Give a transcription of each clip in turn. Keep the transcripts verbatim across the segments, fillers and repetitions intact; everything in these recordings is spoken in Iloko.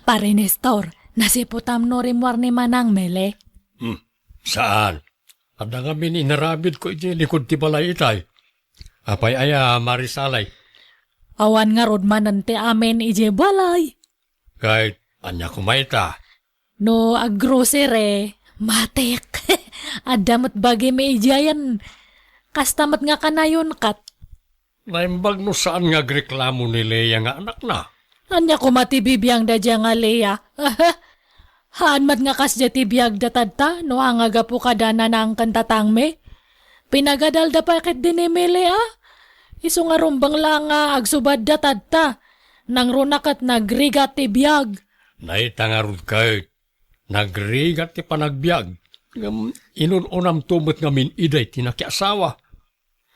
Pare Nestor, nasiputam no rimmuar ni Manang Mele? Hmm, saan? Adda ngamin inaramidko idiay likud ti balay itay. Apay aya, Marisalay? Awan ngarud manen ti amin idiay balay. Ket ania koma ita? No aggrocery, matik. Adda met bagim idiayen. Kasta met nga kanayon ket. Naimbag no saan nga agreklamo ni Lea nga anakna. Ania koma ti bibiangda dia nga Lea? Haan met nga kasdiay ti biagda tatta, no haan nga gapu kada Nanang ken Tatangmi. Pinagadalda pay ketdi ni Mele a. Isu nga rumbeng la nga agsubadda tatta. Nangruna ket nagrigat ti biag. Dayta ngarud ket, nagrigat ti panagbiag. Ngem inun-unamto met ngamin idiay ti nakiasawa.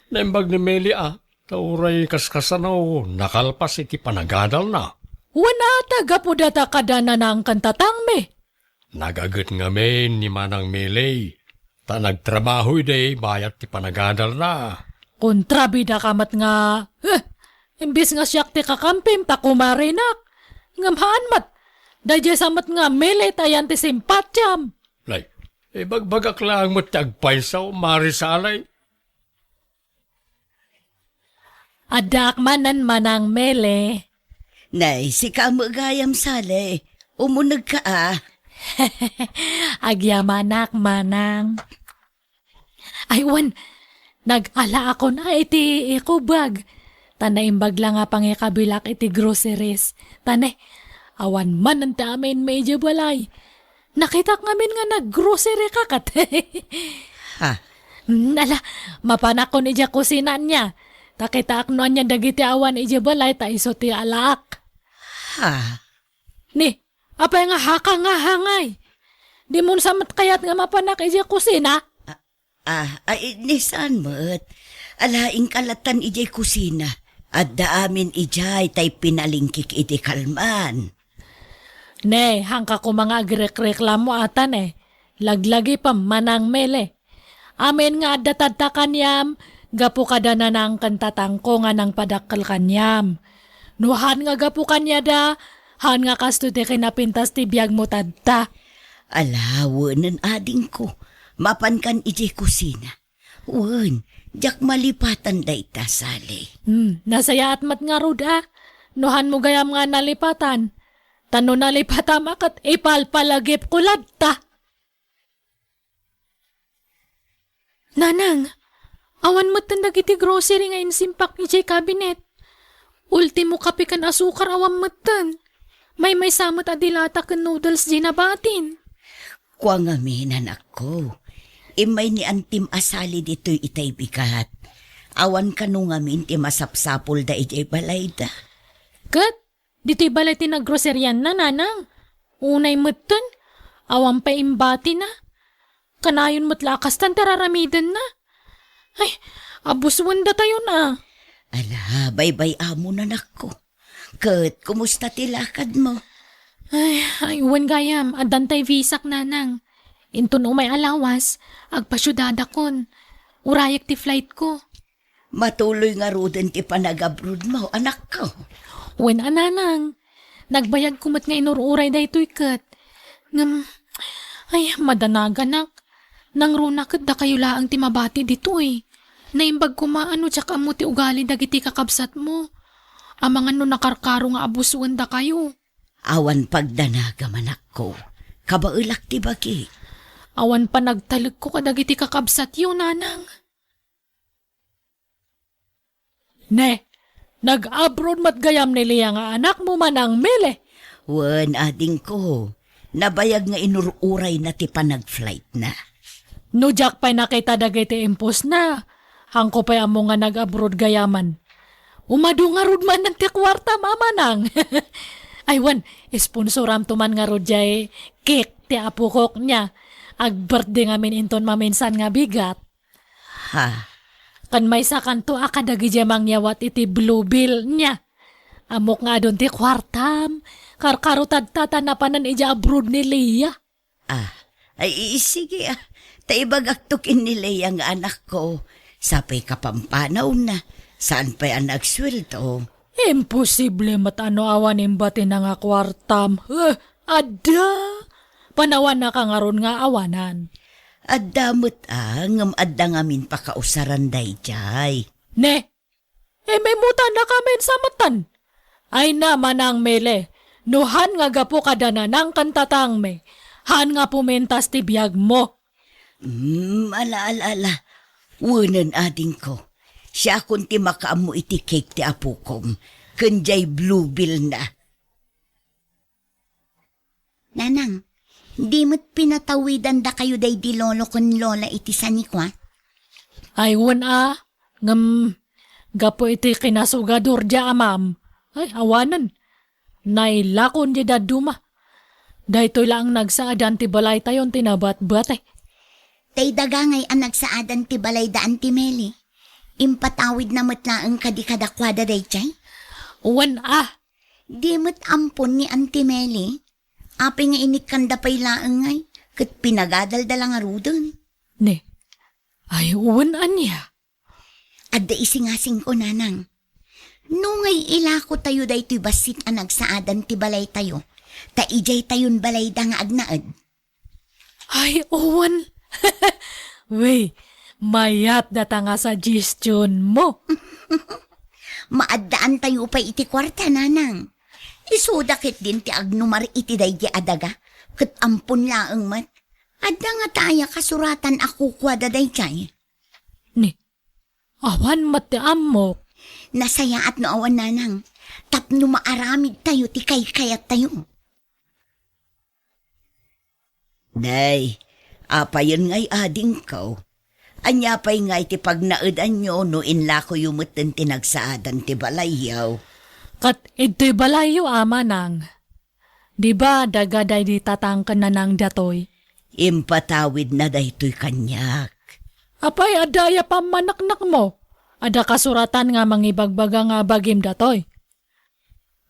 Naimbag ni Mele a, ta uray kaskasano, nakalpas iti panagadalna. Wen a, ta gapu data kada Nanang ken Tatangmi. Nagaget ngamin ni Manang Mele, ta nagtrabaho idi bayat ti panagadalna. Kontrabidaka met nga, eh, imbis nga siak ti kakampim ta kumarinak. Ngem haan met, daydiay sa met nga Mele ta ayan ti simpatiam. Nay, ibagbagak laeng met ti agpayso, Marisalay. Addaak manen, Manang Mele. Nay, sika met gayam, Sale. Umunegka a. Agyamanak, Manang. Ay, wen, nag-alaakon a iti ekobag. Ta naimbag la nga pangikabilak iti groceries. Ta ne, awan manen ti amin idiay balay. Nakitak ngamin nga naggrocery ka ket. Ha? Mm, ala, mapanakon idiay kusina ania. Ta kitaak no ania dagiti awan idiay balay ta isu ti alaak. Ha? Ni, apay nga haka nga hangay? Dimon sa met kayat nga mapanak idiay kusina? Ah, ah, ay, ni saan met? Ala, inka lattan idiay kusina. Adda amin idiay tay pinalingkik iti kalman. Ne, haanka koma nga agrekreklamo ata ne. Laglagi pa, Manang Mele. Amin nga adda tadta kaniam, gapu kada Nanang ken Tatangko nga nangpadakkel kaniam. No haan nga gapu kaniada, haan nga kastoy ti kinapintas ti biagmo tadta. Ala, wenen adingko, mapankan idiay kusina. Wen, diak malipatan dayta, Sale. Hmm, nasayaat met ngarud a. No hanmo gayam nga nalipatan. Ta no nalipatam a ket ipalpalagipko latta. Nanang, awan metten dagiti grocery nga insimpak idiay cabinet. Ultimo kape ken asukar awan metten. Maymaysa met a dilata ken noodles diay nabatin. Kua ngamin, anakko. Immay ni Antim a Sale ditoy itay bigat. Awan kano ngamin ti masapsapulda idiay balayda. Ket ditoy balay ti nagroserianna, Nanang. Unay metten, awan pay imbatina. Kanayon met la a kastan ti raramidenna. Ay, abusuen datayon a. Ala, baybay-amon, anakko. Ket kumusta ti lakadmo? Ay, ay, wen gayam, addan tay visak, Nanang. Inton umay a lawas, agpasiudadakon. Urayek ti flightko. Matuloy ngaruden ti panagabrodmo, anakko. Wen a, Nanang. Nagbayagko met nga inur-uray daytoy ket. Ngem, ay, madanaganak. Nangruna ket dakayo laeng ti mabati ditoy. Naimbag koma a no diak ammo ti ugali dagiti kakabsatmo. Amangan no nakarkaro nga abusuen dakayo. Awan pagdanagam, anakko. Kabaelak ti bagi. Awan panagtalekko kadagiti kakabsatyo, Nanang. Ne, nag-abroad met gayam ni Lea nga anakmo, Manang Mele? Wen, adingko. Nabayag nga inur-urayna ti panag-flightna. No diak pay nakita dagiti impostna, haanko pay ammo nga nag-abroad gayaman. Umadu ngarud manen ti kuartam, Manang. Ay, wen, sponsoramto man ngarud diay cake ti apokok nia. Ag-birthday ngamin inton maminsan nga bigat. Ha? Ken maysakanto a kadagiti mangyawat iti Blue Bill nia. Ammok nga adun ti kuartam. Karkaro tadta ta napanen idiay abroad ni Lea. Ah, ay, i-, sige, ah. Ta ibagakto ken ni Lea nga anakko. Sapay kapampanawna. Saan pay a nagsueldo? Imposible met a no awan imbatina nga kuartam. Eh, adda. Panawannaka ngarud nga awanan. Adda met a, ngem adda ngamin pakausaran daydiay. Ne, imimutannakamin sa metten. Ay na, Manang Mele, no han nga gapu kada Nanang ken Tatangmi, han nga pumintas ti biagmo. Hmm, ala, ala, ala. Wenen, adingko. Siakon ti makaammo iti cake ti apokom. Ken jay bluebell na. Nanang, di met pinatawidandakayo daydi lolo ken lola iti sanikua? Ay, wen a, ngem gapu iti kinasugadur dia amam, ay, awanen. Nailakon di dadduma. Daytoy laeng nagsaadan ti balaytayon ti nabatbati. Tay daga ngay a nagsaadan ti balayda, Auntie Meli. Impatawidna met laeng kadi kadakuada daydiay? Wen a. Di met ampon ni Auntie Meli. Apay nga inikkanda pay laeng ngay, ket pinagadalda la ngaruden. Ne. Ay, wen ania? Adda isingasingko, Nanang. No ngay ilakotayo daytoy bassit a nagsaadan ti balaytayo, ta idiaytayon balayda nga agnaed. Ay, wen. Wey, mayat data nga suggestion mo. Maaddaantayo pay iti kuarta, Nanang. Isuda ketdin ti agnumar iti daydi a daga, ket ampon laeng met. Adda ngata aya kasuratan a kukuada daydiay? Ni, awan met ti ammok. Nasayaat no awan, Nanang, tapno maaramidtayo ti kaykayattayo. Nay, apayen ngay adingko? Ania pay ngay ti pagnaedanyo no inlakoyo metten ti nagsaadan ti balayyo? Ket idtoy balayyo, Ama, Nang. Di ba daga daydi tatang ken nanang datoy? Impatawidna daytoy kaniak. Apay, adda aya pammaneknekmo? Adda kasuratan nga mangibagbaga nga bagim datoy?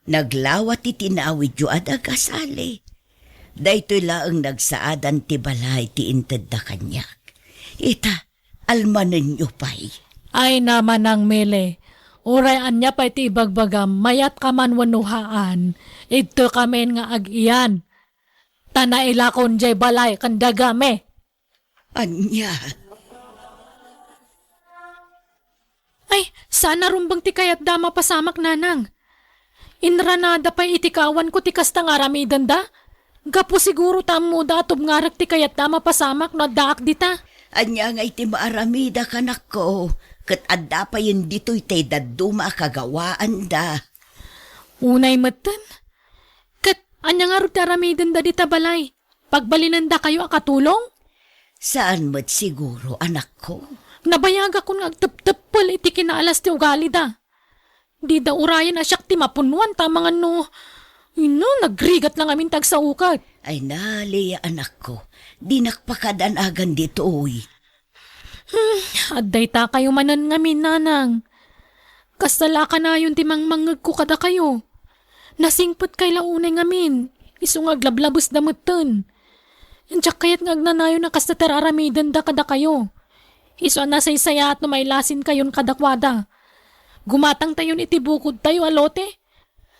Naglawa ti tinawidyo a daga, Sally. Daytoy laeng nagsaadan ti balay ti intedda kaniak. Ita, almanenyo pay. Ay, Manang Mele, uray ania pay ti ibagbagam, mayat ka man wenno haan, idtoy kamin nga ag-iyan. Ta nailakon jay balay ken dagami. Ania? Ay, saan a rumbeng ti kayatda a mapasamak, Nanang. Inranada pay iti kaawanko ti kasta nga aramidenda. Gapu siguro ta ammoda a tubngarek ti kayatda a mapasamak no addaak dita. Ania ngay ti maaramida, kanakko? Ket adda payen ditoy tay dadduma a kagawaanda. Unay metten. Ket ania ngarud ti aramidenda dita balay? Pagbalinendakayo a katulong? Saan met siguro, anakko. Nabayagakon nga agtepteppel iti kinaalas ti ugalida. Dida urayen a siak ti mapunnoan ta amangan no, ino, nagrigat la ngamin ti agsaoket. Ay na, Lea, anakko, dinak pakadanagan ditoy. Hmm, adda itakayo manen ngamin, Nanang. Kasta la a kanayon ti mangmangngegko kadakayo. Nasingpetkay la unay ngamin, isu nga aglablabesda metten. Diak kayat nga agnanayon a kasta ti ar-aramidenda kadakayo. Isu a nasaysayaat no mailasinkayon kadakuada. Gumatangtayon iti bukodtayo a lote,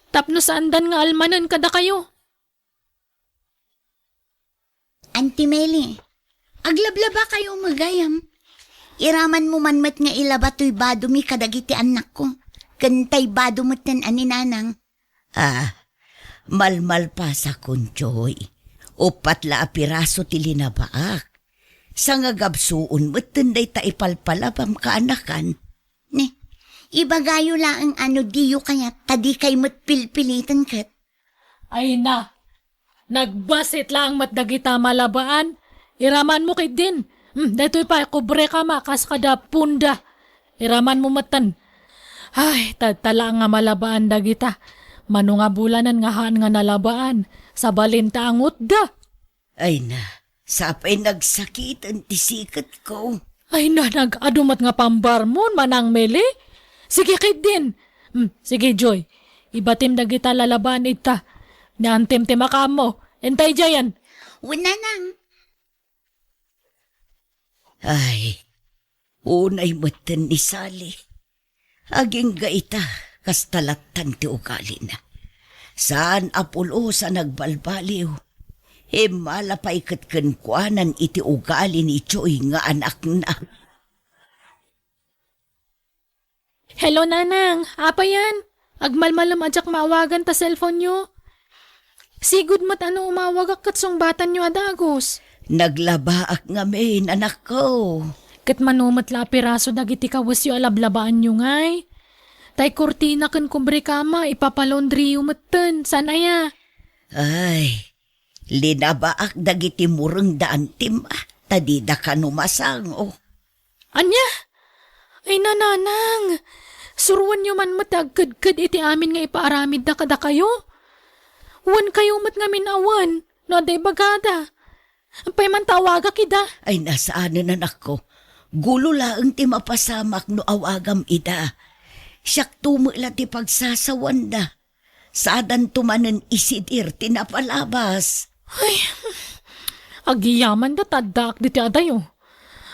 tapno saandan nga almanen kadakayo. Auntie Meli, aglablabakayo met gayam. Iramanmo man met nga ilaba toy badomi kadagiti annakko, ken tay bado metten a ni Nanang. Ah, malmalpasakon, Joy. Uppat la a piraso ti linabaak. Sangagabsuon metten dayta ipalpalabam kaanakan. Ne, ibagayo laeng a no diyo kayat ta dikay met pilpiliten ket. Ay na, nagbassit laeng met dagita malabaan. Iramanmo ketdin. Hmm, daytoy pay, kubreka ma, kas kada punda. Iramanmo metten. Ay, tadta laeng nga malabaan dagita. Mano nga bulanen nga haan nga nalabaan, sabalin ta angutda. Ay na, sapay nagsakiten ti siketko. Ay na, nag-adu met nga pambarmon, Manang Meli. Sige ketdin. Hmm, sige, Joy. Ibatim dagita lalabaan ita. Ni Antem ti makaammo. Entay diayen. Wen, Nanang. Ay, unay metten ni Sally. Agingga ita, kasta lattan ti ugalina. Saan a pulos a nagbalbaliw. Immala pay ket kenkuanan iti ugali ni Joy nga anakna. Hello, Nanang. Apay yan? Agmalmalem a diak maawagan ta cellphone-yo. Sigud met a no umawagak ket sungbatanyo a dagus. Naglabaak ngamin, anakko. Ket mano met la a piraso dagiti kawesyo a lablabaanyo ngay? Tay kurtina ken kubrekama, ipapalaundriyo metten. Saan aya? Ay, linabaak dagiti mureng da Antim, ah, ta dida kano masango. Ania? Ay, Nanang, suroenyo man met ti agkedked iti amin nga ipaaramidda kadakayo. Wen kayo met ngamin a wen, no adda ibagada. Apay man ta awagak ida? Ay, nasaanen, anakko. Gulo laeng ti mapasamak no awagam ida. Siakto met la ti pagsasawanda. Saadanto manen isidir ti napalabas. Ay, agyamanda ta addaak ditoy adayo.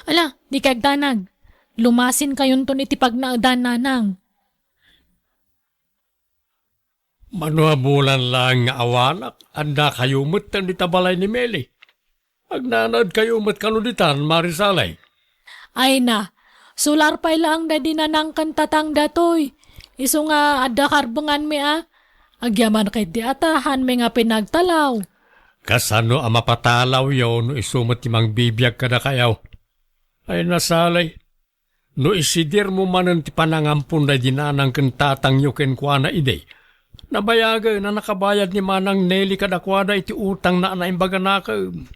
Ala, dika agdanag. Lumasinkayonton iti pagnaedan, Nanang. Mano a bulan laeng nga awanak, addakayo metten dita balay ni Meli. Agnanaedkayo met kano ditan, Mari Sally? Ay na, sular pay laeng daydi Nanang ken Tatang datoy. Isu nga adda karbenganmi a. Agyaman ketdi a tahanmi nga pinagtalaw. Kasano a mapatalawyo no isu met ti mangbibiag kadakayo? Ay na, Sally, no isidirmo manen ti panangampon daydi Nanang ken Tatangyo kenkuana idi, nabayagen a nakabayad ni Manang Nelly kadakuada iti utangna a naimbag a nakem.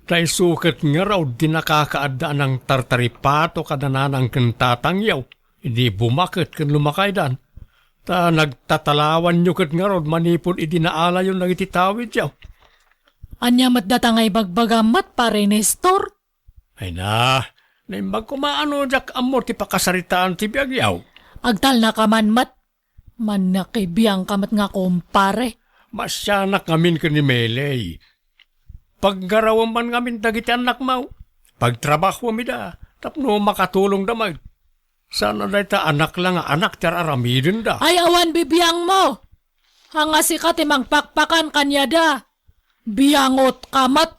Ta isu ket ngarud ti nakakaadda a nangtartaripato kada Nanang ken Tatangyo idi bumaket ken lumakaydan. Ta nagtatalawanyo ket ngarud manipud idi naalayon dagiti tawidyo. Ania met data nga ibagbagam met, Pare Nestor? Ay na, naimbag koma a no diak ammo ti pakasaritaan ti biagyo. Agtalnaka man met. Mannakibiangka met nga kumpare. Masianak ngamin ken ni Meley. Paggarawem man ngamin dagiti annakmo. Pagtrabahom ida tapno makatulongda met. Saan a dayta anak la nga anak ti ar-aramidenda. Ay, awan bibiangmo! Ania sika ti mangpakpakan kaniada. Biangotka met.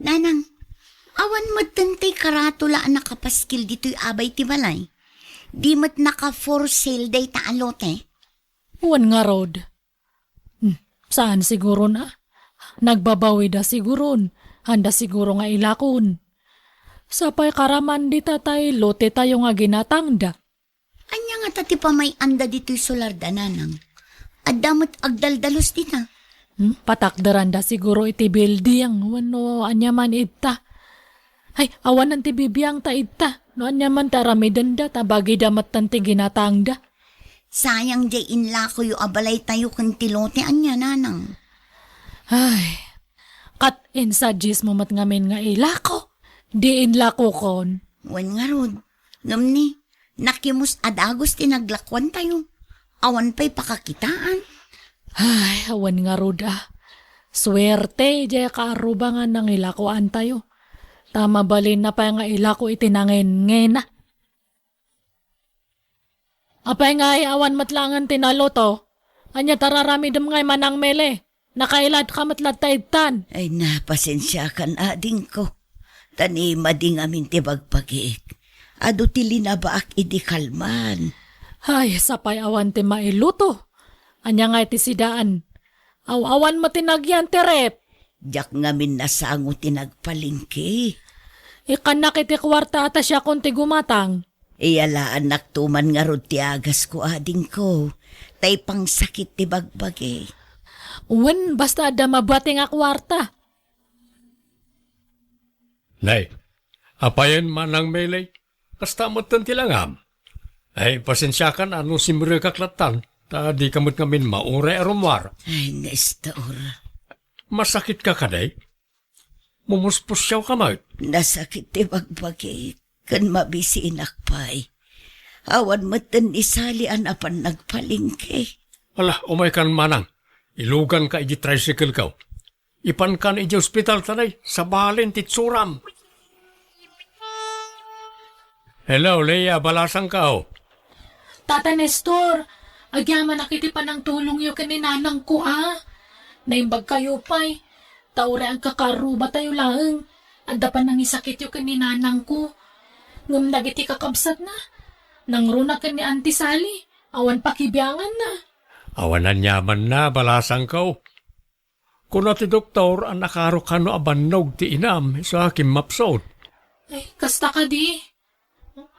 Nanang, awan metten tay karatula a nakapaskil ditoy abay ti balay. Di met naka-for sale dayta a lote. Wen ngarud. Hmm, saan siguron a? Nagbabawida siguron. Anda siguro nga ilakon. Sapay karaman dita tay lotetayo nga ginatangda. Ania ngata ti pamay-anda ditoy solarda, Nanang? Adda met agdaldalus dita. Hmm, patakderanda siguro iti building wenno ania man ita. Ay, awanen ti bibiangta ita. No ania man ti aramidenda, ta bagida metten ti ginatangda. Sayang diay inlakoyo a balaytayo ken ti lote, ania, Nanang? Ay, ket insuggest mo met ngamin nga ilako. Di inlakokon. Wen ngarud. Ngem ni, nakimus a dagus ti naglakuantayo. Awan pay pakakitaan. Ay, awan ngarud a. Suerte, diay kaarruba nga nangilakoantayo. Ta mabalinna pay nga ilako iti nangengena. Apay ngay, awan met laengen ti naluto? Ania ti ar-aramidem ngay, Manang Mele? Nakailadka met latta idtan. Ay, na, pasensiakan, adingko. Ta ni madi ngamin ti bagbagik. Adu ti linabaak idi kalman. Ay, sapay awan ti mailuto. Ania ngay ti sidaan? Aw-awan met ti nagyan ti ref. Diak ngamin nasango ti nagpalengke. Ikkannak iti kuarta a ta siakon ti gumatang. Iyalaannakto man ngarud ti agasko, adingko, ta ipangsakit ti bagbagi. Wen, basta adda mabati nga kuarta. Nay, apayen, Manang Meley? Kasta metten ti langam. Ay, pasensiakan a no simrekak lattan, ta dika met ngamin mauray a rummuar. Ay, Nestor. Masakitka kadi? Mumuspusiawka met? Nasakit ti bagbagi, ken mabisinak pay. Awan metten ni Sally a napan nagpalengke. Ala, umaykan, Manang. Iluganka iti tricycle-ko. Ipankan iti ospital ta nay, sabalen ti itsuram. Hello, Leia, balasangko. Tata Nestor, agyamanak iti panangtulongyo ken ni nanangko a. Naimbagkayo pay, ta uray agkakaarrubatayo laeng, adda panangisakityo ken ni nanangko. Ngem dagiti kakabsatna, nangruna ken ni Auntie Sally, awan pakibianganna. Awan aniamanna, balasangko. Kuna ti doktor a nakarukan no a bannog ti inam, isu a kimmapsut. Ay, kasta kadi?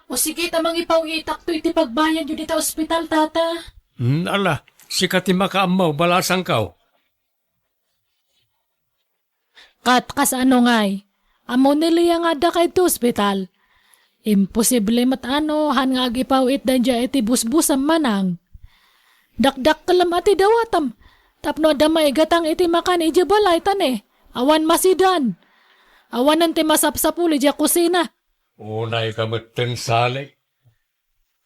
O sige, ta mangipaw-itakto iti pagbayadyo dita ospital, tata. Hmm, ala, sika ti makaammo, balasangko. Kat kasano ngay? Ammo ni Lea nga adda ka iti ospital? Imposible met ano, han nga agipaw-it daydiay iti busbusam, manang. Dakdakkelem a ti dawatam, tapno adda maigatang iti makan idiay balay ta ne, awan masidan. Awanen ti masapsapul idiay kusina. Unayka metten, Sally.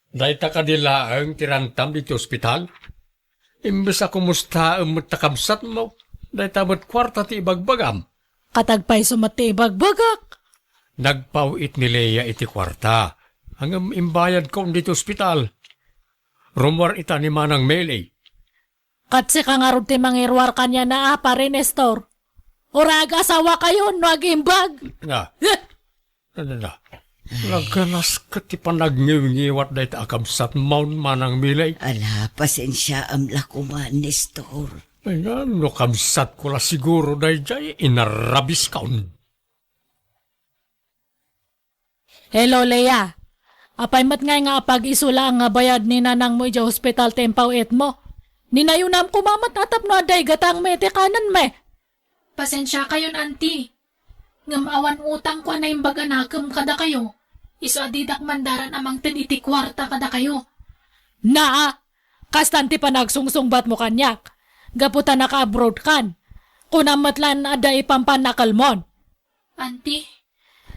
Dayta kadi laeng ti rantam ditoy ospital? Imbes a kumustaem met ta kabsatmo, dayta met kuarta ti ibagbagam. Kat agpayso met ti ibagbagak. Nagpaw-it ni Lea iti kuarta. Ngem imbayadkon ditoy ospital. Rummuar ita ni Manang Meli. Kat sika ngarud ti mangiruar kaniana a, Pare Nestor. Uray agasawakayon no agimbag. Nga. Eh! Na, na, na. Naganas ket ti panagngewngewat dayta a kabsatmon, Manang Meli. Ala, pasensiaam la koma, Nestor. Ay nga, no kabsatko la siguro daydiay, inarrabiskon. Hello, Lea. Apay met ngay nga apag-isu laeng nga bayad ni nanangmo idiay ospital ti impaw-itmo? Ninayunam koma met a tapno adda igatangmi iti kanenmi. Pasensiakayon, Auntie. Ngem awan utangko a naimbag a nakem kadakayo. Isu a didak mandaran a mangted iti kuarta kadakayo. Naa, kastan ti panagsungsungbatmo kaniak. Gapu ta naka-abroad kan. Kunam met laeng adda ipampannakelmon. Auntie?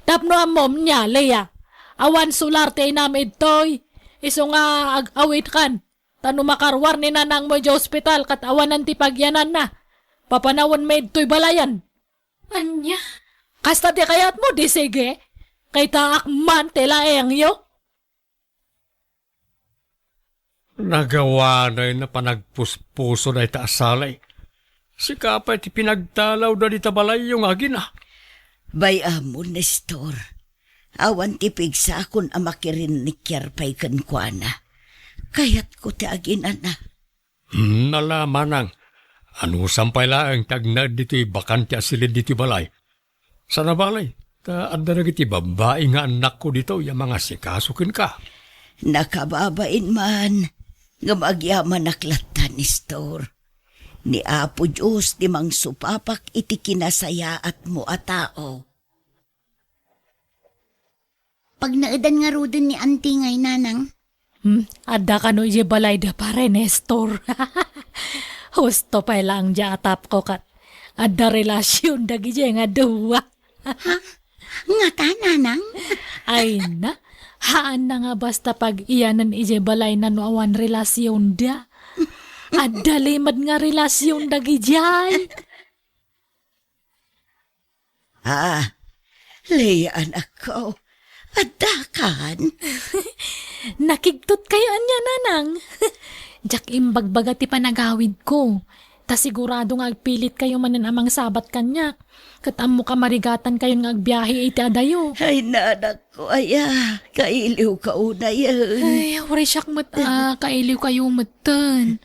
Tapno ammom, nia, Lea, awan solar ti inam idtoy, isu nga ag-awidkan. Ta no makaruar ni nanangmo idiay ospital ket awanan ti pagyananna, papanawenmi idtoy balayen. Ania? Kasta ti kayatmo, di sige. Kitaak man ti laengyo. Nagawanay na panagpuspuso dayta a Sally. Sika pay ti pinagtalawda dita balayyo nga agina. Bay-am, Nestor. Awan ti pigsakon a makirinnikiar pay kenkuana. Kayatko ti aginana. Hmm, ala, manang. Anusam pay laeng ti agnaed ditoy bakante a silid ditoy balay. Sana balay, ta adda dagiti babbai nga annakko ditoy a mangasikaso kenka. Nakababain man, ngem agyamanak latta, Nestor. Ni Apo Dios ti mangsupapak iti kinasayaatmo a tao. Pagnaedan ngaruden ni Auntie ngay, Nanang. Hmm, adda kano idiay balayda, Pare Nestor. Husto pay laeng diay atapko ket adda relasion dagidiay nga dua. Ha? Ngata, Nanang? Ay na, haan na nga basta pag-iyanen idiay balayna no awan relasionda. Adda limed nga relasion dagidiay. Ah, Lea, anakko, addakan? Nakigtot kayo ania, Nanang? Diak imbagbaga ti panagawidko. Ta sigurado nga agpilit kayo manen a mangsabat kaniak. Ket ammo ka marigatan kayon nga agbiahe iti adayo. Ay, nanakko, aya, kailiw ka unayen. Ay, uray siak met a, kailiw kayo metten.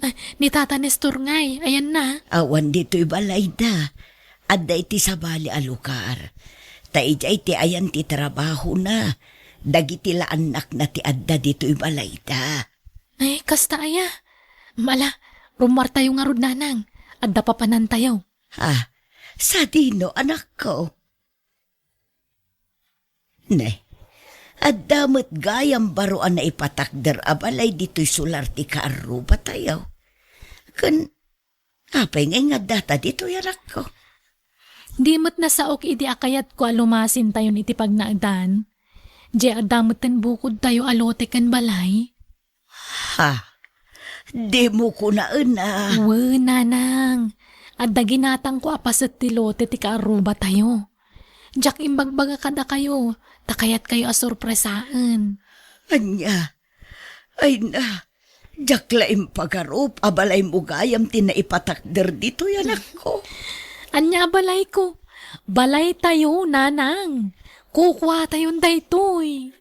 Ay, ni Tata Nestor ngay, ayanna. Awan ditoy balayda. Adda iti sabali a lugar. Ta idiay ti ayan ti trabahona. Dagiti la annakna ti adda ditoy balayda. Ay, kasta aya. Mala, rummuartayo ngarud, Nanang. Adda papanantayo. Ha? Sadino, anakko? Ne, adda met gayam baro a naipatakder a balay ditoy solar ti kaarrubatayo. Ken apay nga ingaddata ditoy, anakko? Di met nasaok idi a kayatko a lumasintayon iti pagnaedan. Diay adda metten bukodtayo a lote ken balay. Ha? Dimo kunaen a? Wen, Nanang. Adda ginatangko a paset ti lote ti kaarrubatayo. Diak imbagbaga kadakayo, ta kayatkayo a sorpresaen. Ania? Ay na, diak la impagarup a balaymo gayam ti naipatakder ditoy, anakko. Ania a balayko? Balaytayo, nanang. Kukuatayon daytoy.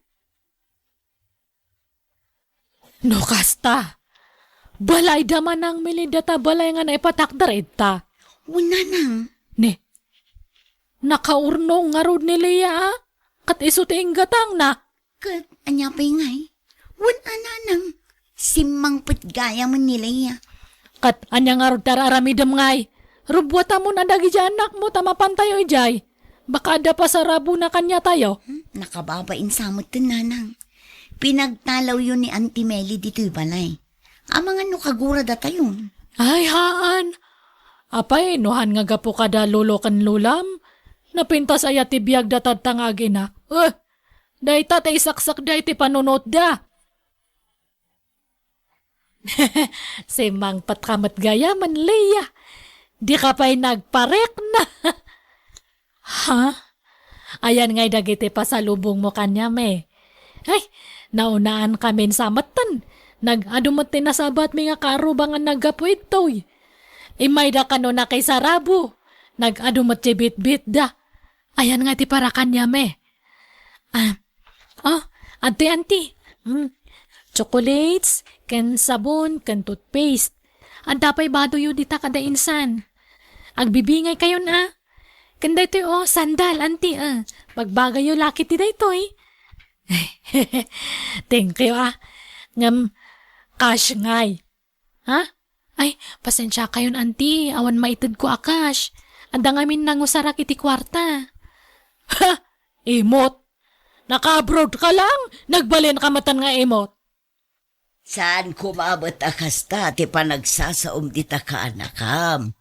No kasta, balayda, Manang Mele, data balay nga naipatakder ita. Wen, nanang. Ne, nakaurnong ngarud ni Lea, a? Ket isu ti inggatangna. Ket ania pay ngay? Wen a, nanang, simmangpet gayamen ni Lea. Ket ania ngarud ti ar-aramidem ngay? Rubbuatamon a dagiti annakmo ta mapantayo idiay. Baka adda pasarabona kaniatayo. Hmm, nakababain sa met, nanang. Pinagtalawyo ni Auntie Meli ditoy balay. Amangan no kaguradatayon. Ay, haan. Apay, no han nga gapu kada lolo ken lolam? Napintas aya ti biagda tadta nga agina? Eh, dayta ti isaksak da iti panunotda. Simmangpetka met gayamen, Lea. Dika pay nagparikna. Ha? Ayan ngay dagiti pasalubongmo kaniam, eh. Ay, naunaan kamin sa metten. Nag-adu met ti nasabatmi nga kaarrubangan naggapu itoy. Immayda kano nakisarabo. Nag-adu met ti bitbitda. Ayan nga ti para kaniam, eh. Ah, oh, adtoy, anti. Hmm. Chocolates, ken sabon, ken toothpaste. Adda pay badoyo dita kada insan. Agbibingay kayon, ah. Ken daytoy, oh, sandal, anti, ah. Bagbagayyo laki ti daytoy. Thank you, ah. Ngem, cash ngay. Ha? Ay, pasensiakayon, anti, awan maitedko a cash. Adda ngamin nangusarak iti kuarta. Ha? Imot? Naka-abroad ka lang? Nagbalin ka matan nga imot? Saan koma met a kasta ti panagsasaom dita kaanakam.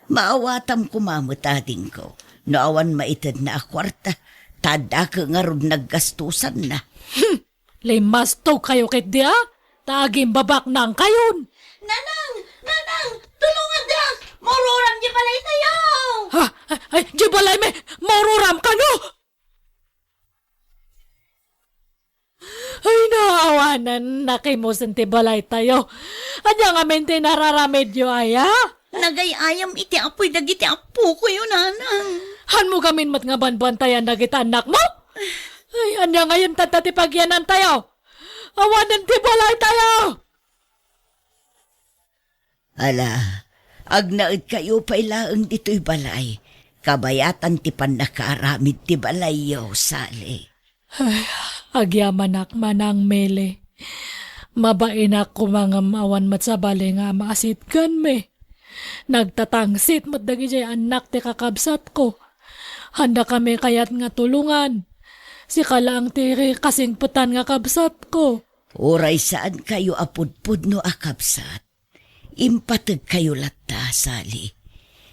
Maawatam koma met, adingko, no awan maitedna a kuarta, ta addaka ngarud naggastusanna. Hmm! Limmastog kayo ketdi, a? Ta agimbabaknang kayon. Nanang! Nanang! Tulongan da! Maururam di balay tayo! Ha? Ay, ay, di balay mi! Maururam kano? Ay, naawanan nakimusen ti balay tayo. Ania ngamin ti nararamidyo aya? Nagay-ayam iti apuy dagiti apukoyo, nanang. Hanmo gamin met nga banbantayan dagiti annakmo? Ay, ania ngayon tatta ti pagyanan tayo? Awanen ti balay tayo! Ala, agnaed kayo pay laeng ditoy balay. Kabayatan ti pannakaaramid ti balayyo, Sally. Ay, agyamanak, Manang Mele. Mabainak koma ngem awan met sabali nga maasitganmi. Nagtatangsit met dagiti annak ti kakabsatko. Handa kami kayat nga tulongan. Sika laeng ti kasingpetan nga kabsatko. Uray saan kayo a pudpudno a kabsat, impateg kayo latta, Sally.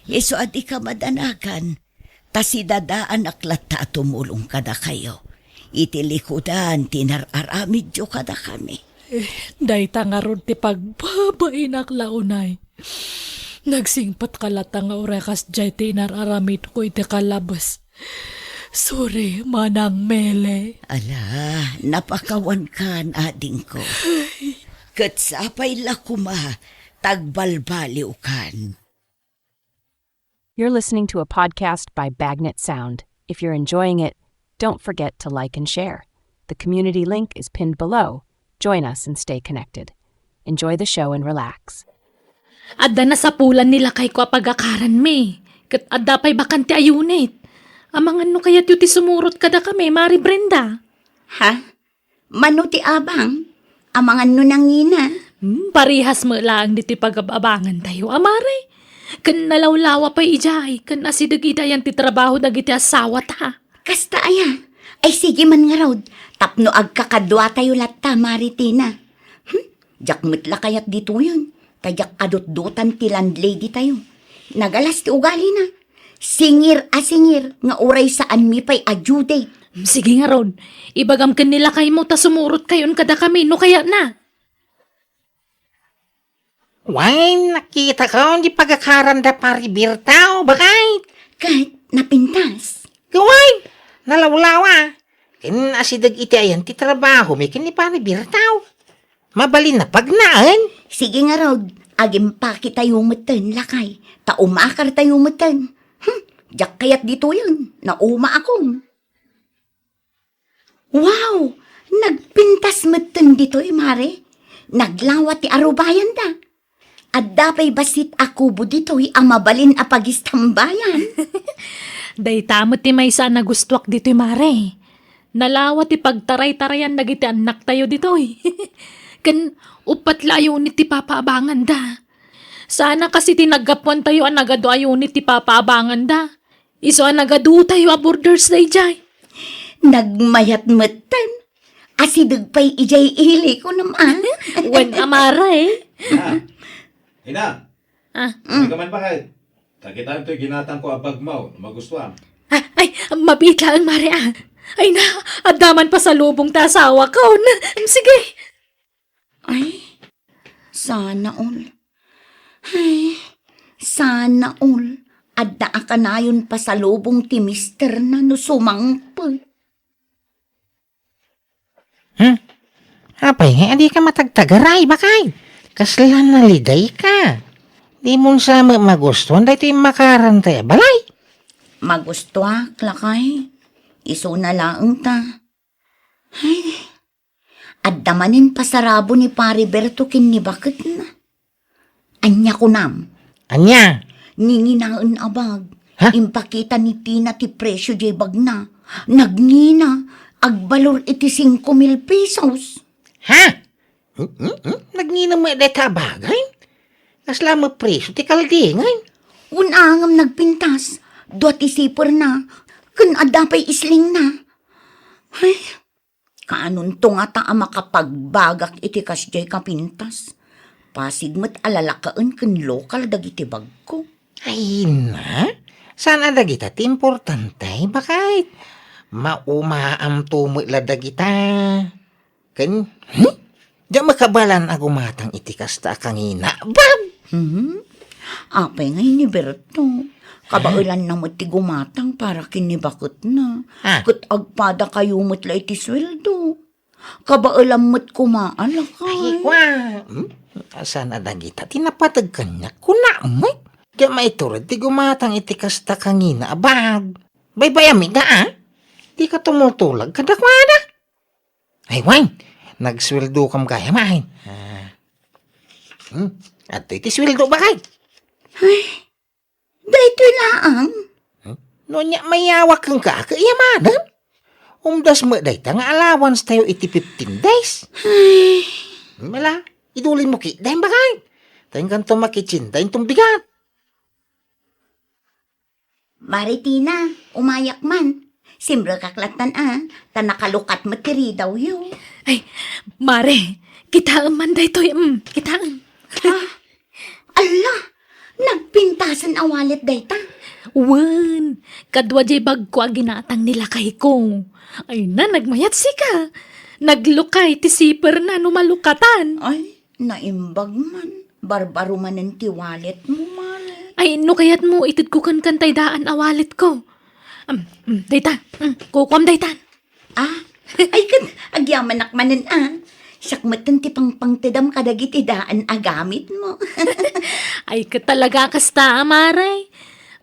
Isu a dika madanagan, ta sidadaanak latta a tumulong kadakayo iti likudan ti nar-aramidyo kadakami. Eh, dayta ngarud ti pagbabainak la unay. Nagsingpetka latta nga uray kasdiay ti inar-aramidko iti kalabes. Sorry, Manang Mele. Ala, napakawankan, adingko. Ket sapay la koma, tagbalbaliwkan. You're listening to a podcast by Bagnet Sound. If you're enjoying it, don't forget to like and share. The community link is pinned below. Join us and stay connected. Enjoy the show and relax. Adda nasapulan ni lakayko a pagakaranmi. Ket adda pay bakante a unit. Amangan no kayatyo ti sumurot kadakami, Mari Brenda. Ha? Mano ti abang? Amangan no nangina? Hmm, parehas met laeng ditoy pagab-abangan tayo, a Mari. Ken nalawlawa pay idiay, ken asideg idiayan ti trabaho dagiti asawata. Kasta aya? Ay, sige man ngarud, tapno agkakadua tayo latta, Mari Tina. Hmm? Diak met la kayat ditoyen, ta diak adutdotan ti landlady tayo. Nagalas ti ugalina. Singir a singir nga uray saanmi pay a due date. Hmm, sige ngarud, ibagam ken ni lakaymo ta sumurot kayon kadakami no kayatna. Wen, nakitako di pagakaran da Pari Birtaw, bakay? Ket napintas. Wen, nalawlawa. Ken asideg iti ayan ti trabahomi ken ni Pari Birtaw. Mabalin a pagnaen. Sige ngarud, agimpaketayo metten, lakay, ta umakartayo metten. Hmm, diak kayat ditoyen, naumaakon. Wow! Nagpintas metten ditoy, Mare. Naglawa ti arubayanda. Adda pay bassit a kubo ditoy a mabalin a pagistambayan. Dayta met ti maysa a nagustuak ditoy, Mare. Nalawa ti pagtaraytarayan dagiti annaktayo ditoy. Ken uppat la a unit ti papaabanganda. Sana kas iti naggapuantayo a nagadu a unit ti papaabanganda. Isu a nagadutayo a borders daydiay. Nagmayat metten. Asideg pay idiay ili, kunam a. Wen a, Mare. Ah. Ina. Ah. Ay ka man, bakit? Tagitan to'y ginatang ko a bagmaw, no magustuam. Ah, ay, mabiit laeng, Mare, ah. Ay na, adda man pasalubong ta asawa ko. Sige. Ay, sana all. Ay, sana all. Adda a kanayon pasalubong ti misterna no sumangpet. Hmm? Apay nga, adi ka matagtagaray, bakay? Kasla naliday ka. Di mo sa ma-, magustuhan daytoy makaran tayo balay. Magustuak, lakay. Isu na laeng ta. Ay, adda manen pasarabo ni Pari Berto ken ni baketna. Ania kunam? Ania? Ninginaen a bag. Ha? Impakita ni Tina ti presio diay bagna. Nagngina, agbalor iti singko mil pesos. Ha? Hmm, hmm, hmm? Nagngina met dayta a bagay? Kasla met presio ti kaldingay? Wen a ngem nagpintas. Dua ti siperna. Ken adda pay islingna. Ay, kaanonto ngata a makapagbagak iti kasdiay a pintas? Pasig met a lalakaen ken lokal dagiti bagko. Ay na, saan a dagita ti importante, bakay? Maumaamto met la dagita. Ken, hmm? Diak makabalaan a gumatang iti kasta a kangina. Bag! Hmm? Apay ngay ni Berto? Kabaelanna met ti gumatang para ken ni baketna. Ah. Ket agpadakayo met la iti sueldo. Kabaelam met koma a lakay. Ay, kwa. Hmm? Saan a dagita ti napateg kaniak? Kuna met. Diak maitured ti gumatang iti kasta a kangina a bag. Baybayam ida, ah. Dika tumultulag kadakuada. Ay, wen, nagsueldo kam gayam, ay. Ah. Hmm, adtoy ti sueldo, bakay? Ay, daytoy laang. Hmm? No ania, mayawak kenka, kayamanem? Umdas met dayta nga allowance tayo iti fifteen days. Ay. Mala, idulin mo ki, dayang bakay. Tayo kanto makitsin, dayang tumbigat. Mare Tina, umayak man. Simrekak lattan a, ta nakalukat met ti ridawyo. Ay, Mare, kitaem man daytoy, mm, kitaem. Ah, ala, nagpintasen a wallet dayta? Wen, kadua diay bagko a ginatang ni lakayko. Ay na, nagmayat sika. Naglukay ti siperna no malukatan. Ay, naimbag man. Barbaro manen ti wallet mo, Mare. Ay, no kayat mo, itedko kenka tay daan a wallet ko. Am, mm, dayta, mm, kukuam dayta. Ah, ay ket, agyamanak manen, ah. Siak metten ti pangpangtedam kadagiti daan a gamit mo. Ay ket talaga kasta, Mare.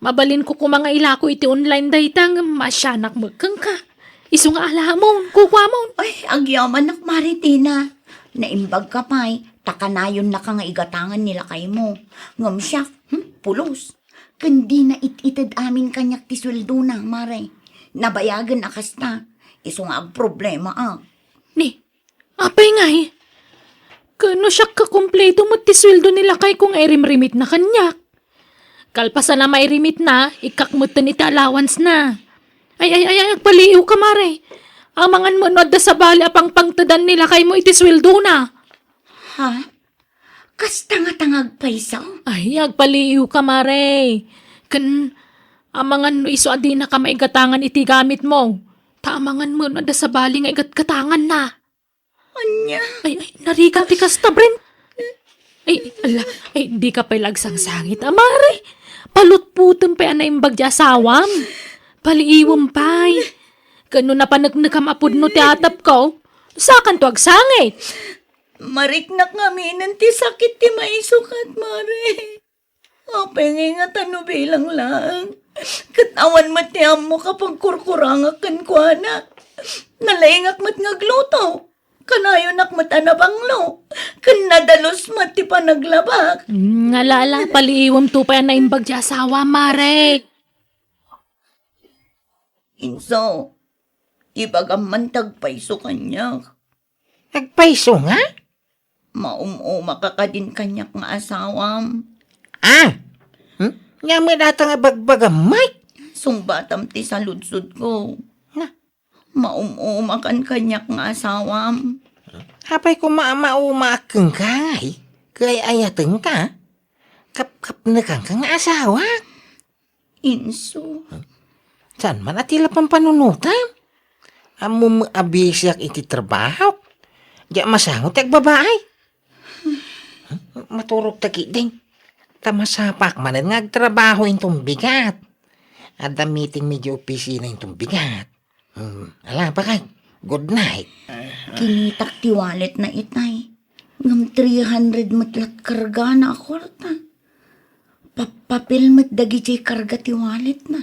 Mabalin ko koma nga ilako iti online dayta, ngem maasianak met kenka. Isu nga alamon, kukuamon. Ay, agyamanak, Mare Tina. Naimbag ka pay, ta kanayonnaka nga igatangan ni lakaymo. Ngem siak, hmm, pulos. Ken dina it-ited amin kaniak ti sueldona, Mare. Nabayagen a kasta. Isu nga agproblemaak. Ni, apay ngay? Ken no siak kakompleto met ti sueldo ni lakayko nga irimrimitna kaniak. Kalpasan a mairimitna, ikkak metten iti allowance na. Ay, ay, ay, ay, agpaliiwka, Mare. Amangan met no adda sabali a pangpangtedan ni lakaymo iti sueldona. Ha? Kasta nga tangag payso? Ay, agpaliiwka, Mare. Ken, amangan no isu a dinaka maigatangan iti gamitmo. Ta amangan met no adda sabali nga igatgatanganna. Ania? Ay, ay, narigat ti kasta, Brent. Ay, ala, ay, dika pay la agsangsangit, a, Mare. Palutputem pay a naimbag ti asawam. Paliiwem pay. Ken no napaneknekam a pudno ti atapko, sakanto agsangit. Mariknak ngaminen ti sakit ti maisukat, Mare. Apay ngay nga ta no bilang laeng? Ket awan met ti ammok a pagkurkurangak kenkuana. Nalaingak met nga agluto. Kanayonak met a nabanglo. Ken nadalus met ti panaglabak. Mm, ala, ala, paliiwemto pay a naimbag ti asawa, Mare. Inso, ibagam man ti agpayso kaniak. Agpayso nga? Maum-umaka kadin kaniak nga asawam. Ah! Hmm? Ania met dayta nga bagbagam, Mike? Sungbatam ti saludsodko. Na? Maum-umakan kaniak nga asawam. Apay koma a maumaak kenka, ngay? Kay ayatenka? Kapkapnekanka nga asawa? Inso. Saan man a ti la pampanunotam? Ammom a bisiak iti trabahok. Diak masango ti agbabaay. Maturogta ketdin. Ta masapak manen nga agtrabaho inton bigat. Adda meeting mi idiay opisina inton bigat. Hmm, ala, bakit? Good night. Kinitak ti walletna itay. Ngem three hundred met lat kargana a kuarta. Pappapil met dagidiay karga ti walletna.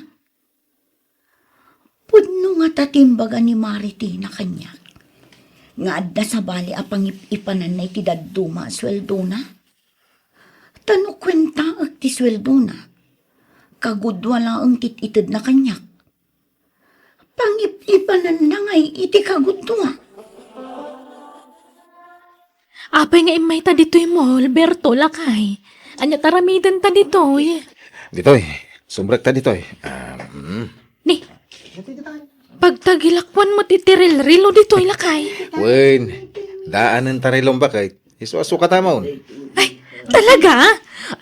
Pudno ngata ti imbaga ni Mare Tina kaniak nga adda sabali a pangip-ipananna iti dadduma a sueldona? Ta no kuentaek ti sueldona, kagudua laeng ti it-itedna kaniak. Pangip-ipananna ngay iti kagudua. Apay nga immayta ditoy mall, Berto, lakay? Ania ti aramidenta ditoy? Ditoy, sumrekta ditoy. Ah, mm. Ni, pagtagilakuan met iti rilrilo ditoy, lakay. Wen, daanen ta rilom, bakit? Isu a sukatamon. Ay, talaga?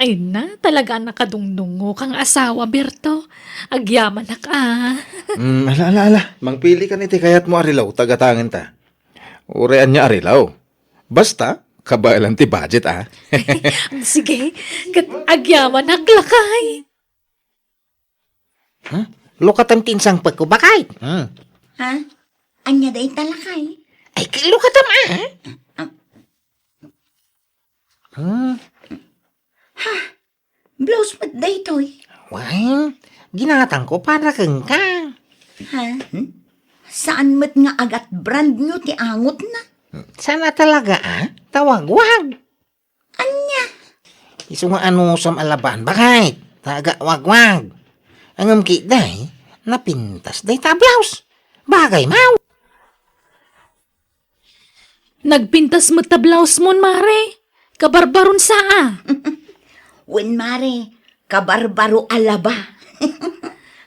Ay na, talaga a nakadungdungngoka nga asawa, Berto. Agyamanak, ah. Mm, ala, ala, ala. Mangpili ka iti kayatmo a rilo, ta gatangenta. Uray ania a rilo. Basta, kabaelan ti budget, ah. Sige, ket agyamanak, lakay. Hmm? Lukatam ti insangpetko, bakit? Hmm. Ha? Ania dayta, lakay? Ay, lukatam, ah. Ah. Hmm. Ha? Blouse met daytoy? Wen, ginatangko para kenka. Ha? Hmm? Saan met nga agat brand new ti angotna? Saan a talaga, ah? Tawagwag. Ania? Isu nga anusam a laban, bakit? Taga wagwag. Ngem ketdi, napintas dayta a blouse. Bagay maw. Nagpintas met ta blouse mon, Mare. Kabarbaron sa, ah. Wen, Mare, kabarbaro a laba.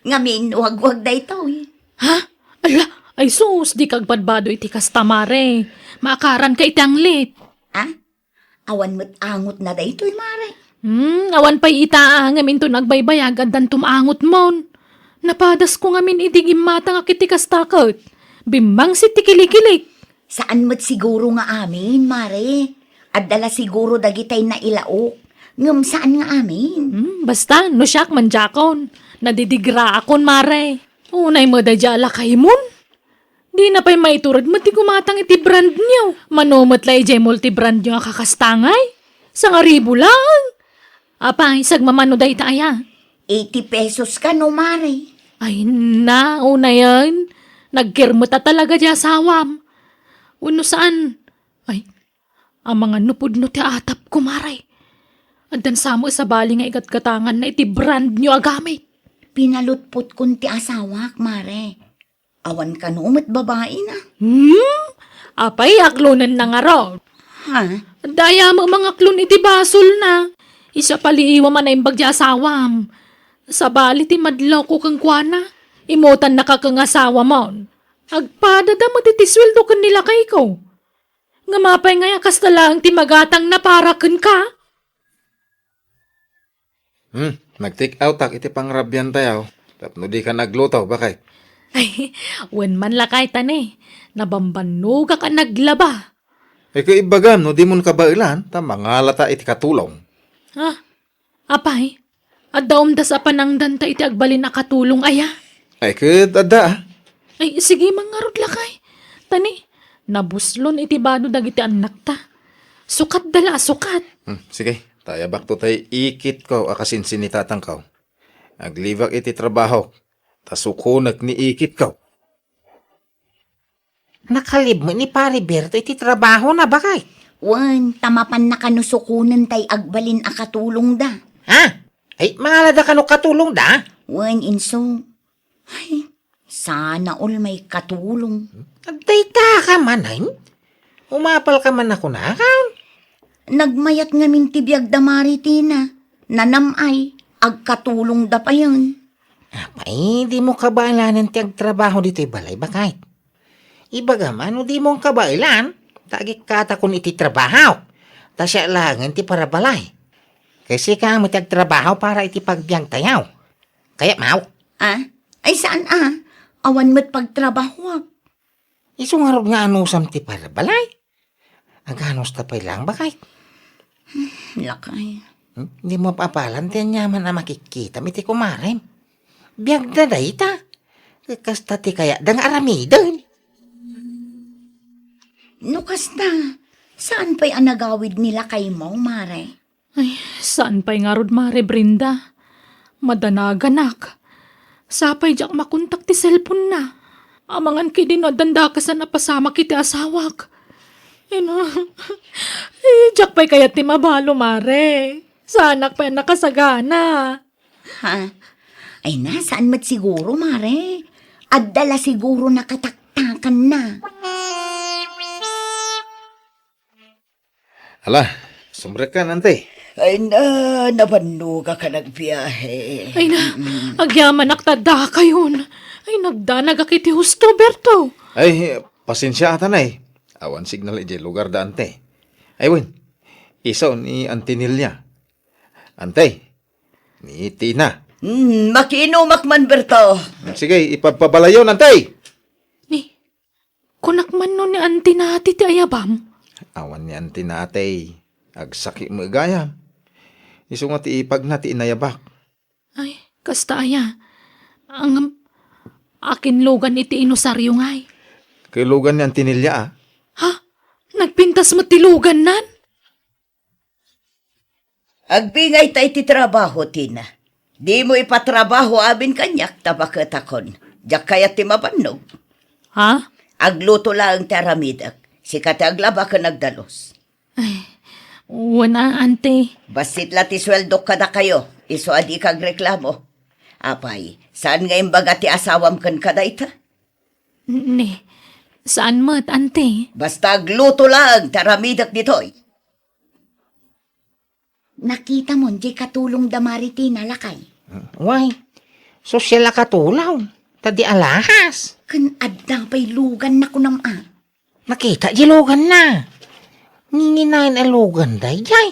Ngamin, wagwag daytoy. Ha? Ala, ay sus, dika agbadbado iti kasta, Mare. Maakaranka iti anglit. Ah? Awan met angotna daytoy, Mare. Hmm, awan pay ita, ah, ngem inton agbaybayag, addanton angotmon. Napadasko ngamin idi gimmatangak iti kasta ket bimmangsit ti kilikilik. Saan met siguro nga amin, Mare. Adda la siguro dagitay nailaok, ngem saan nga amin. Hmm, basta, no siak, mandiakon. Nadidigraakon, Mare. Unay met daydiay a lakaymon. Dina pay maitured met ti gumatang iti brand new. Mano met la idiay multi-brand new a kakastangay? Sangaribu laeng. Apay, sagmamano dayta aya? Eighty pesos kano, Mare. Ay, na, unayen. Nagkirmet a talaga di asawam. Wenno saan? Ay, amangan no pudno ti atapko, Mare. Addan sa met sabali nga igatgatanganna iti brand new a gamit. Pinalutpotkon ti asawak, Mare. Awan kano met babaina. Hmm? Apay, aklonenna ngarud? Ha? Dayta met mangaklon iti basolna. Isu a paliiwam a naimbag ti asawam. Sabali ti madlawko kenkuana, imutannaka ken asawamon. Agpadada met iti sueldo ken ni lakayko. Ngem apay ngay a kasta laeng ti magatangna para kenka? Hmm, nag-take outak iti pangrabiantayo tapno dika nagluto, bakit? Ay, wen man lakay ta ne, nabambannogak a naglaba. Ay, ket imbagam no dimon kabaelan, ta mangalata iti katulong. Ah, apay, adda umdas a panangdanta iti agbalin a katulong aya? Ay, ket adda, ah. Ay, sige man ngarud lakay. Ta ne, nabuslon iti bado dagiti annakta. Sukatda la a sukat. Hmm, sige, ta ayabakto tay ikitko a kasinsin ni tatangko. Aglibak iti trabahok, ta sukonek ni ikitko. Nakalib met ni Pare Berto iti trabahona, baket. Wen, ta mapanna kano sukonen tay agbalin a katulongda. Ha? Ay, mangalada kano katulongda? Wen, inso. Ay, sana all maikatulong. Dayta ka manen? Umapal ka man a kunakan? Nagmayat ngamin ti biagda, Mare Tina. Nanam-ay, agkatulongda payen. Apay, dimo kabaelanen ti agtrabaho ditoy balay, baket? Ibagam a no dimo kabaelan, ta agikkatakon iti trabaho. Ta siak laengen ti parabalay. Ket sika met ti agtrabaho para iti pagbiagtayo. Kayatmo? Ah? Ay, saan a? Awan met pagtrabahoak. Isu ngarud nga anusam ti parabalay? Aganusta pay laeng, baket? Lakay. Hmm? Dimo apalan ti aniaman a makikkitam iti kumarem. Biagda dayta. Kasta ti kayatda nga aramiden. No kasta, saan pay a nagawid ni lakaymo, Mare? Ay, saan pay ngarud, Mare Brenda? Madanaganak. Sapay diak makontak ti cellphone-na. Amangan ketdi no addan dakasan a pasamak iti asawak. Ina, eh, diak pay kayat ti mabalo, Mare. Saanak pay a nakasagana. Ha? Ay na, saan met siguro, Mare? Adda la siguro nakataktakanna. Ala, sumrekkan, Ante. Ay na, nabannogak a nagbiahe. Ay na, mm-mm, agyamanak ta dakayon. Ay, nagdanagak iti husto, Berto. Ay, pasensiaak, Ante. Awan signal idiay lugarda, Ante. Ay, wen, isu ni Ante Nelia. Ante, ni Tina. Hmm, makiinumak man, Berto. Sige, ipabpabalayon, Ante. Ni, Kunak man no ni Auntie Nati ti ayabam? Awan ni Auntie Nati. Agsakit met gayam. Isu nga ti ipagna ti inayabak. Ay, kasta aya. Ang, akin lugan iti inusario ngay. Kay lugan ni Auntie Nelia, ah. Ha? Nagpintas met ti lugannan? Agbingayta iti trabaho, Tina. Dimo ipatrabaho amin kaniak ta baketakon. Diak kayat ti mabannog. Ha? Agluto laeng ti aramidek. Sika ti aglaba ken agdalus. Ay, wen a, Ante. Bassit la ti sueldok kadakayo. Isu a dika agreklamo. Apay, saan nga imbaga ti asawam ken kadayta? Ni, saan met, Ante. Basta agluto laeng ti aramidek ditoy. Nakitamon diay katulongda Mare Tina, lakay? Way, sosyal a katulong. Ta di alahas. Ken adda pay luganna kunam a. Nakita diay luganna. Nginginayon a lugan daydiay.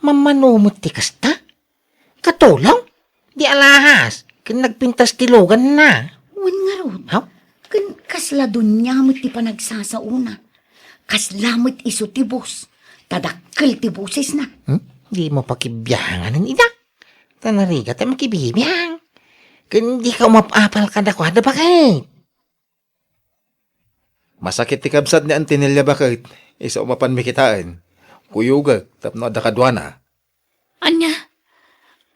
Mammano met ti kasta. Katulong? Di alahas, ken nagpintas ti luganna. Wen ngarud. Haw? Ken kasla dunia met ti panagsasaona. Kasla met isu ti boss. Ta dakkel ti bosesna. Hmm? Dimo pakibianganen ida. Ta narigat a makibibiang. Ken dika umap-apal kadakuada, baket? Masakit ti kabsat ni Auntie Nelia, baket. Isu a mapanmi kitaen. Kuyogek tapno adda kaduana. Ania?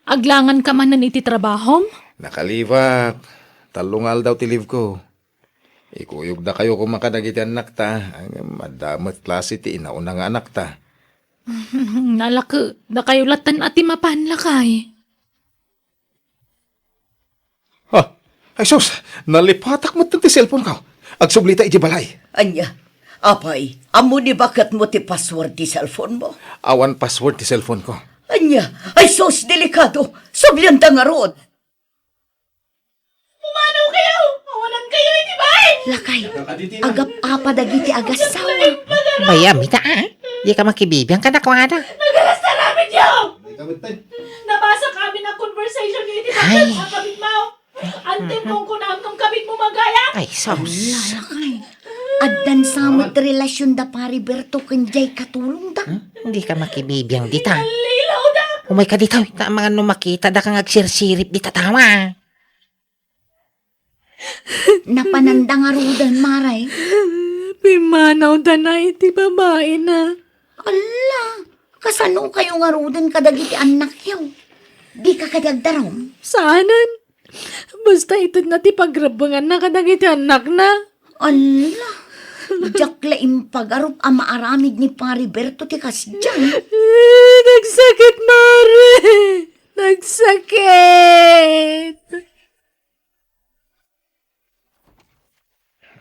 Aglanganka manen iti trabahom? Nakalibak. Tallo nga aldaw ti leave ko. Ikuyogdakayo koma kadagiti annakta. Ngem adda met klase ti inauna nga anakta. Nalake, dakayo latta ti mapan, lakay. Ah, ay sus, nalipatak met ti cellphone ko. Agsubli ta idiay balay. Ania? Apay, ammo ni baketmo ti password ti cellphone mo? Awan password ti cellphone ko. Ania? Ay sus, delikado. Sublianda ngarud. Pumanaw kayo! Awanan kayo iti bay! Lakay, agap-apa dagiti agassawa. Bayam ita, ah. Di ka makibibiang kadakuada. Nagarasta namin yo! Nabasa kami na conversation niyo iti Ay. Bakit ang kabit mo? Antim kung kunam kung kabit mo magaya? Ay, sus. Ala, lakay. Addan sa met relasyon da Pari Berto ken jay katulong da. Hmm? Hindi ka makibibiang dita. Nalilaw da! Umay ka dita, ta mangan no makita da kang agsirsirip dita tawa. Napananda ngaruden, Maray. Pimmanawda na iti babaina. Alla, kasano kayo ngaruden kadagiti annakyo? Dika kadi agdarum? Saanen. Basta itedna ti pagrebbenganna kadagiti annakna. Alla, diak la impagarup a maaramid ni Pari Berto ti kasdiay. Eh, nagsakit, Mare! Nagsakit!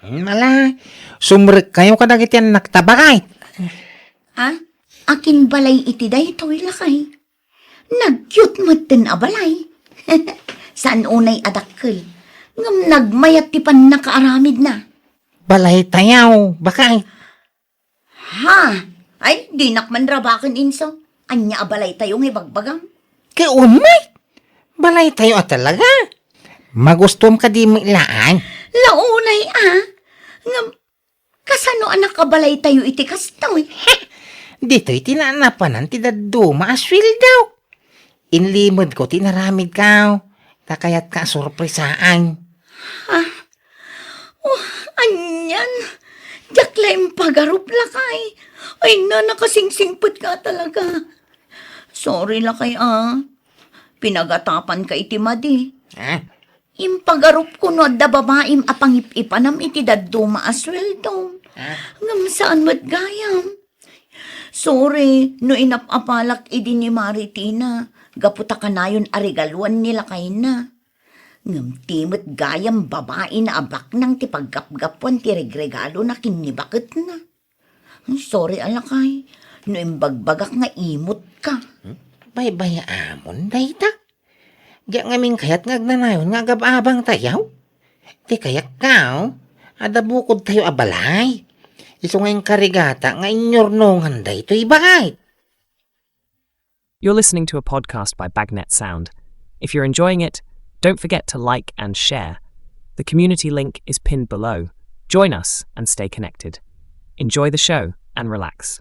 Ala, sumrekkayo kadagiti annakta, baket. Ha? Akin balay iti daytoy, lakay? Nagyot metten a balay. Saan unay a dakkel. Ngem nagmayat ti pannakaaramidna. Balaytayo, baket. Ha? Ay, dinak man rabaken, inso. Ania a balaytayo nga ibagbagam? Ket umay! Balaytayo a talaga. Magustuam kadi met laeng? Launay a. Ngem, kasano a nakabalaytayo iti kastoy? Ditoy ti naanapanan ti dadduma a sueldo. Inlimedko ti inaramidko. Ta kayatka a sorpresaan. Ha? Oh, anian? Diak la impagarup, lakay. Ay, na, nakasingsingpetka talaga. Sorry, lakay, a. Pinagatapanka iti madi. Ha? Impagarupko no adda babaim a pangip-ipanam iti dadduma a sueldom. Ha? Ngem saan met gayam. Sorry no inap-apalak idi ni Mari Tina gapu ta kanayon a regaluan ni lakayna. Ngem ti met gayam babaina a baknang ti paggapgapuan ti regregalona ken ni baketna. Sorry a lakay, no imbagbagak nga imutka. Hmm? Baybay-amon dayta. Diak ngamin kayat nga agnanayon nga agab-abangtayo. Ti kayatko, adda bukodtayo a balay. Isu nga inkarigata nga inyurnongan daytoy, baket. You're listening to a podcast by Bagnet Sound. If you're enjoying it, don't forget to like and share. The community link is pinned below. Join us and stay connected. Enjoy the show and relax.